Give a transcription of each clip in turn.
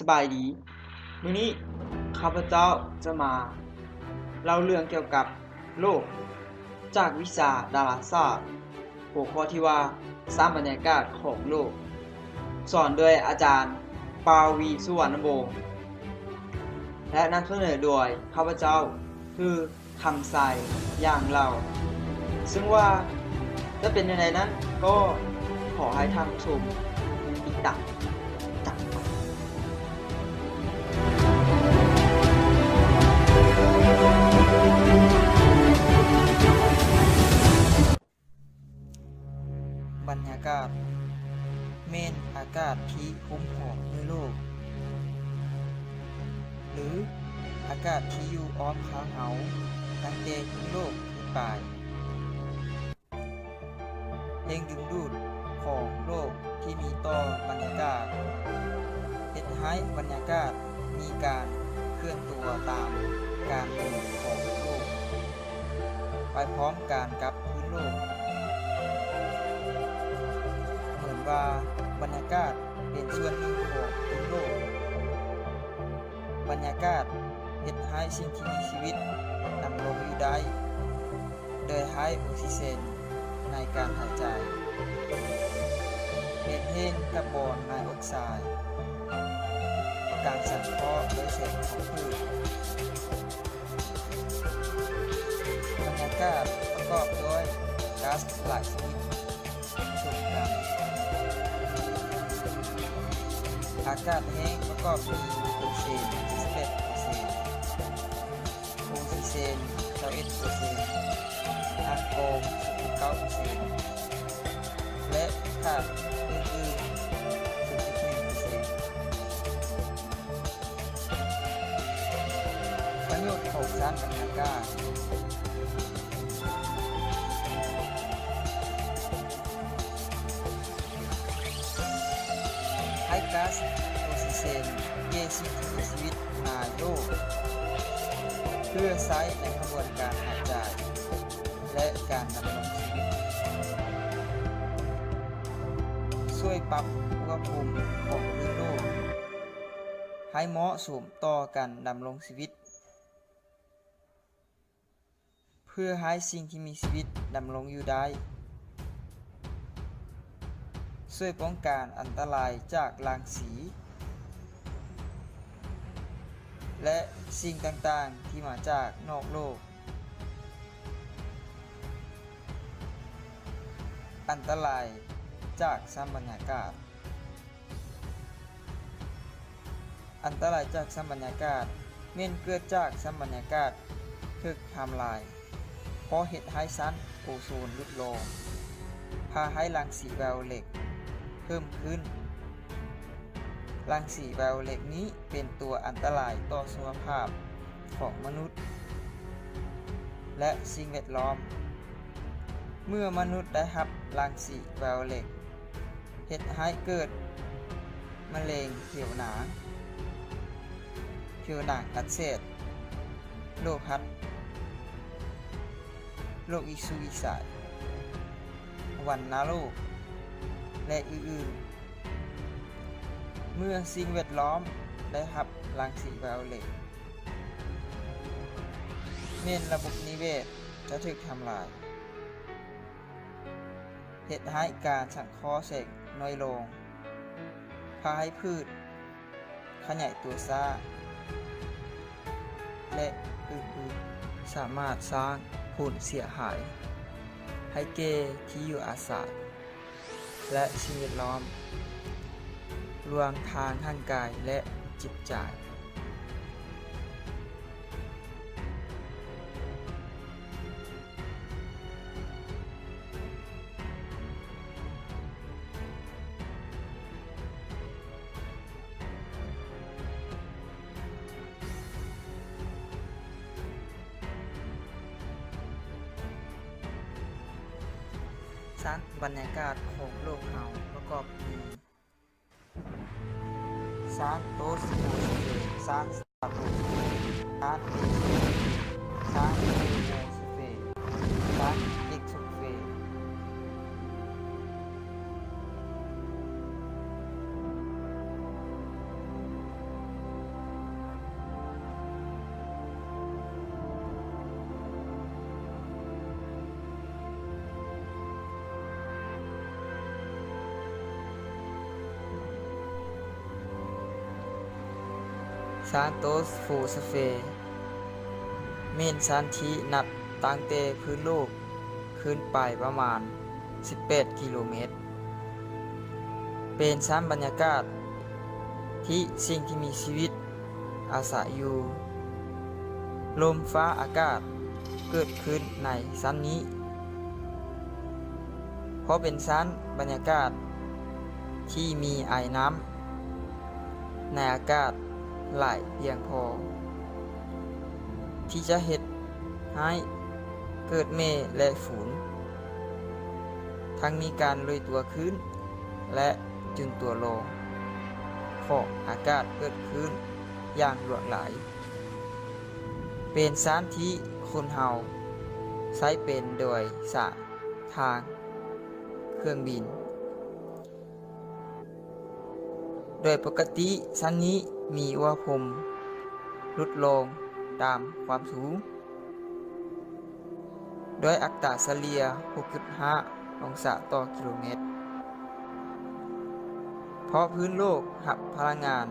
ສະບາຍດີ, ມື້ນີ້ຂ້າພະເຈົ້າຈະມາເລົ່າເລື່ອງກ່ຽວກັບໂລກ ຈາກວິຊາດາລາສາດ, ຫົວຂໍ້ທີ່ວ່າ ສ້າງບັນຍາກາດຂອງໂລກ, ສອນໂດຍອາຈານ ປາວີ ສຸວັນນະວົງ ແລະ ນຳສະເໜີໂດຍຂ້າພະເຈົ້າ ຄື ຄຳໄຊ ຢ່າງເລົ່າ. ເຊິ່ງວ່າຈະເປັນແນວໃດນັ້ນ ກໍຂໍໃຫ້ທ່ານຜູ້ຊົມຕິດຕາມ. ບັນຍາກາດ ແມ່ນອາກາດທີ່ຫຸ້ມຫອມໂດຍໂລກ ຫຼື ອາກາດທີ່ຢູ່ອ້ອມຂ້າງເຮົາ ຕັ້ງແຕ່ພື້ນໂລກຂຶ້ນໄປ. ແຮງດຶງດູດຂອງໂລກທີ່ມີຕໍ່ບັນຍາກາດ ເຮັດໃຫ້ບັນຍາກາດມີການເຄື່ອນຕົວຕາມການໝູນຂອງໂລກ ໄປພ້ອມກັນກັບພື້ນໂລກ. ເໝືອນວ່າບັນຍາກາດເປັນສ່ວນໜຶ່ງຂອງພື້ນໂລກ. ບັນຍາກາດເຮັດໃຫ້ສິ່ງທີ່ມີຊີວິດດຳລົງຢູ່ໄດ້ ໂດຍໃຫ້ອົກຊີເຈນໃນການຫາຍໃຈ, ເຮັດໃຫ້ກາບອນໄດອອກໄຊ ການສັງເຄາະໂດຍແສງຂອງພືດ. ບັນຍາກາດປະກອບດ້ວຍກາສຫຼາຍຊະນິດສົມກັນ. ອາກາດແຫ້ງປະກອບມີໂອເຊນ ສິບແປດເປີເຊັນ, ໂອຊີເຈນ ຊາວເອັດເປີເຊັນ, ອາໂກມ ສິບເກົ້າເປີເຊັນ ແລະ ທາດອື່ນໆ ສິບເອັດເປີເຊັນ. ປະໂຫຍດຂອງຊັ້ນບັນຍາກາດ. ໃຫ້ກາສໂອຊີເຈນແກ່ສິ່ງທີ່ມີຊີວິດໃນໂລກ ເພື່ອໃຊ້ໃນຂະບວນການຫາຍໃຈ ແລະ ການດຳລົງຊີວິດ. ຊ່ວຍປັບອຸນຫະພູມຂອງພື້ນໂລກໃຫ້ເໝາະສົມຕໍ່ການດຳລົງຊີວິດ. ເພື່ອໃຫ້ສິ່ງທີ່ມີຊີວິດດຳລົງຢູ່ໄດ້. ຊ່ວຍປ້ອງກັນອັນຕະລາຍຈາກລັງສີ ແລະ ສິ່ງຕ່າງໆທີ່ມາຈາກນອກໂລກ. ອັນຕະລາຍຈາກຊັ້ນບັນຍາກາດ. ອັນຕະລາຍຈາກຊັ້ນບັນຍາກາດ ແມ່ນເກີດຈາກຊັ້ນບັນຍາກາດຖືກທຳລາຍ ເພາະເຮັດໃຫ້ຊັ້ນໂອໂຊນຫຼຸດລົງ, ພາໃຫ້ລັງສີໄວໂອເລັດເພີ່ມຂຶ້ນ. ລັງສີໄວໂອເລັດນີ້ເປັນຕົວອັນຕະລາຍຕໍ່ສຸຂະພາບຂອງມະນຸດ ແລະ ສິ່ງແວດລ້ອມ. ເມື່ອມະນຸດໄດ້ຮັບລັງສີໄວໂອເລັດ ເຮັດໃຫ້ເກີດມະເຮັງຜິວໜັງ, ຜິວໜັງອັກເສບ, ໂລຫິດ, ໂລຫິດສຸລິສາຍ, ວັນນະໂລກ ແລະ ອື່ນໆ. ເມື່ອສິ່ງແວດລ້ອມໄດ້ຮັບລັງສີໄວໂອເລັດ ແມ່ນລະບົບນິເວດຈະຖືກທຳລາຍ. ເຮັດໃຫ້ການສັງເຄາະແສງໜ້ອຍລົງ, ພາໃຫ້ພືດຂະຫຍາຍຕົວຊ້າ ແລະ ອື່ນໆ. ສາມາດສ້າງຜົນເສຍຫາຍໃຫ້ແກ່ທີ່ຢູ່ອາໄສ ແລະ ສິ່ງແວດລ້ອມ, ລວມທັງຮ່າງກາຍ ແລະ ຈິດໃຈ. ຊັ້ນບັນຍາກາດຂອງໂລກເຮົາປະກອບມີ ຊັ້ນໂຕສະໂຟສະເຟ, ຊັ້ນສະຕາໂຕສະເຟ, ຊັ້ນເອສະໂຟສະເຟ, ຊັ້ນເອໂມສະເຟ, ຊັ້ນເອັກໂຊສະເຟ. ຊານໂຕສະໂຟສະເຟ ແມ່ນຊານທີ່ນັບຕັ້ງແຕ່ພື້ນໂລກຂຶ້ນໄປປະມານສິບແປດກິໂລແມັດ. ເປັນຊານບັນຍາກາດທີ່ສິ່ງທີ່ມີຊີວິດອາໄສຢູ່. ລົມຟ້າອາກາດເກີດຂຶ້ນໃນຊັ້ນນີ້ ເພາະເປັນຊັ້ນບັນຍາກາດທີ່ມີໄອນ້ຳໃນອາກາດຫຼາຍພຽງພໍ ທີ່ຈະເຮັດໃຫ້ເກີດເມກ ແລະ ຝຸ່ນ, ທັງມີການໂລຍຕົວຂຶ້ນ ແລະ ຈຸ່ນຕົວລົງຂອງອາກາດເກີດຂຶ້ນຢ່າງຫຼວງຫຼາຍ. ເປັນຊັ້ນທີ່ຄົນເຮົາໃຊ້ເປັນໂດຍສານທາງເຄື່ອງບິນ. ໂດຍປົກກະຕິຊັ້ນນີ້ມີອຸນຫະພູມຫຼຸດລົງຕາມຄວາມສູງ ດ້ວຍອັດຕາສະເລ່ຍຫົກຈຸດຫ້າອົງສາຕໍ່ກິໂລແມັດ, ເພາະພື້ນໂລກຮັບພະລັງງານ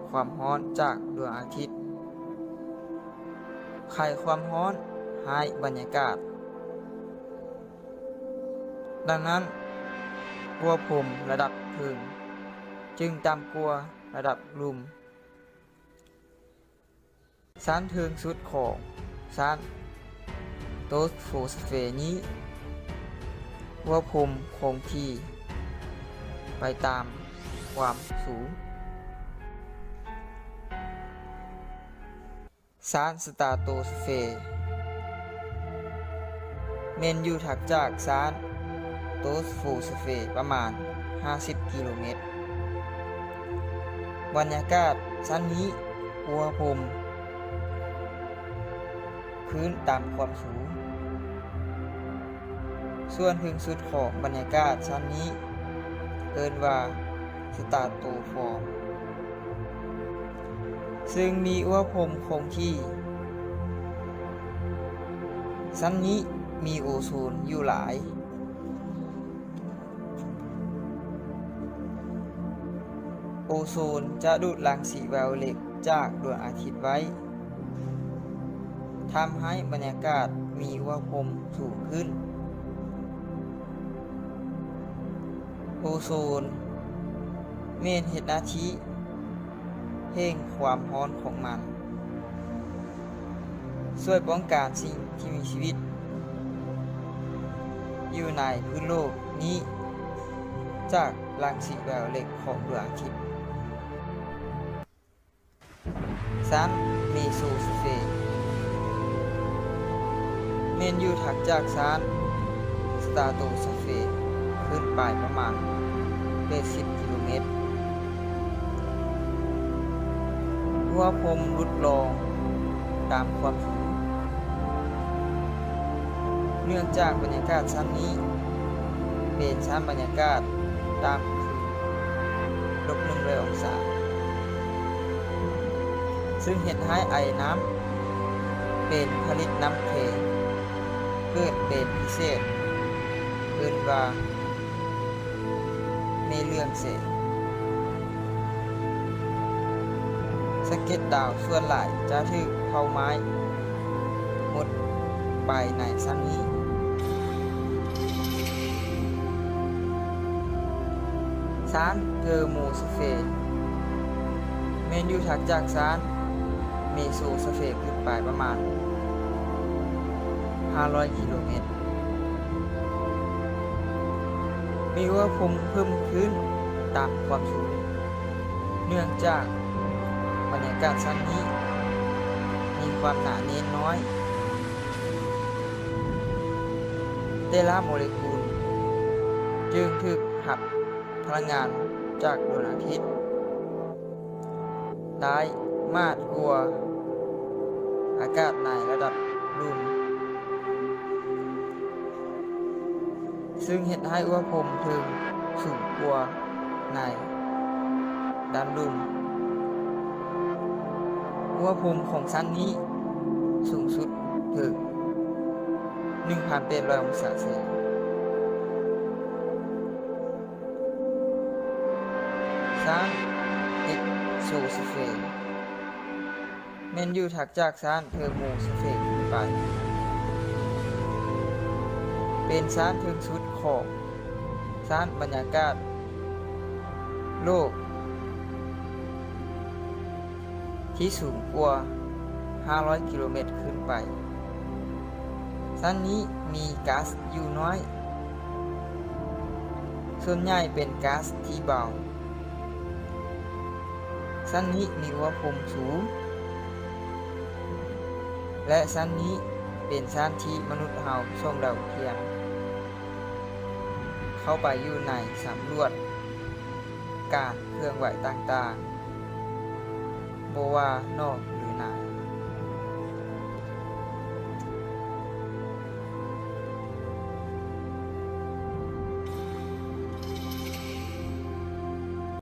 ຄວາມຮ້ອນຈາກດວງອາທິດ ໄຄຄວາມຮ້ອນໃຫ້ບັນຍາກາດ. ດັ່ງນັ້ນ, ອຸນຫະພູມລະດັບເທິງຈຶ່ງຕ່ຳກວ່າລະດັບລຸ່ມ. ຊັ້ນເທິງສຸດຂອງຊັ້ນໂຕສະໂຟສະເຟນີ້ ອຸນຫະພູມຄົງທີ່ໄປຕາມຄວາມສູງ. ຊັ້ນສະຕາໂຕສະເຟ ແມ່ນຢູ່ຖັດຈາກຊັ້ນໂຕສະໂຟສະເຟປະມານຫ້າສິບກິໂລແມັດ. ບັນຍາກາດຊັ້ນນີ້ ອຸນຫະພູມຂຶ້ນຕາມຄວາມສູງ. ສ່ວນເທິງສຸດຂອງບັນຍາກາດຊັ້ນນີ້ເອີ້ນວ່າສະຕາໂຕຟອມ ຊຶ່ງມີອຸນຫະພູມຄົງທີ່. ຊັ້ນນີ້ມີໂອໂຊນຢູ່ຫຼາຍ. ໂອໂຊນຈະດູດລັງສີໄວໂອເລັດຈາກດວງອາທິດໄວ້. ທຳໃຫ້ບັນຍາກາດມີອຸນຫະພູມສູງຂຶ້ນ. ໂອໂຊນແມ່ນເຮັດໜ້າທີ່ເລັ່ງຄວາມຮ້ອນຂອງມັນ, ຊ່ວຍປ້ອງກັນສິ່ງທີ່ມີຊີວິດຢູ່ໃນພື້ນໂລກນີ້ຈາກລັງສີໄວໂອເລັດຂອງດວງອາທິດ. ຊັ້ນເມໂຊສະເຟ ແມ່ນຢູ່ຖັດຈາກຊັ້ນສະຕາໂຕສະເຟຂຶ້ນໄປປະມານແປດສິບກິໂລແມັດ. ອຸນຫະພູມຫຼຸດລົງຕາມຄວາມສູງ. ເນື່ອງຈາກບັນຍາກາດຊັ້ນນີ້ເປັນຊັ້ນບັນຍາກາດຕ່ຳຂຶ້ນລົບໜຶ່ງຮ້ອຍອົງສາ, ຊຶ່ງເຮັດໃຫ້ໄອນ້ຳເປັນຜະລິດນ້ຳແຂງເກີດເປັນພິເສດ, ເອີ້ນວ່າ ເມເຫຼືອງແສງ. ສະເກັດດາວສ່ວນຫຼາຍຈະຖືກເຜົາໄໝ້ໝົດໄປໃນຊັ້ນນີ້. ຊັ້ນເທີໂມສະເຟ ແມ່ນຢູ່ຖັດຈາກຊັ້ນເມໂຊສະເຟຂຶ້ນໄປປະມານຫ້າຮ້ອຍກິໂລແມັດ. ມີອຸນຫະພູມເພີ່ມຂຶ້ນຕາມຄວາມສູງ, ເນື່ອງຈາກບັນຍາກາດຊັ້ນນີ້ມີຄວາມໜາແໜ້ນນ້ອຍ, ແຕ່ລະໂມເລກຸນຈຶ່ງຖືກຮັບພະລັງງານຈາກດວງອາທິດ ໄດ້ມາກກວ່າອາກາດໃນລະດັບລຸ່ມ, ຊຶ່ງເຮັດໃຫ້ອຸນຫະພູມເທິງສູງກວ່າໃນດ້ານລຸ່ມ. ອຸນຫະພູມຂອງຊັ້ນນີ້ສູງສຸດເຖິງໜຶ່ງພັນແປດຮ້ອຍອົງສາເຊລ. ຊັ້ນເອັກໂຊສະເຟ ແມ່ນຢູ່ຖັດຈາກຊັ້ນເທີໂມສະເຟກຂຶ້ນໄປ ເປັນຊັ້ນເທິງສຸດຂອງຊັ້ນບັນຍາກາດໂລກ ທີ່ສູງກວ່າຫ້າຮ້ອຍກິໂລແມັດຂຶ້ນໄປ. ຊັ້ນນີ້ມີກາສຢູ່ໜ້ອຍ, ສ່ວນໃຫຍ່ເປັນກາສທີ່ເບົາ. ຊັ້ນນີ້ມີອຸນຫະພູມສູງ ແລະ ຊັ້ນນີ້ເປັນຊັ້ນທີ່ມະນຸດເຮົາສົ່ງດາວທຽມເຂົ້າໄປຢູ່ໃນສຳຫຼວດການເຄື່ອນໄຫວຕ່າງໆ ບໍ່ວ່ານອກ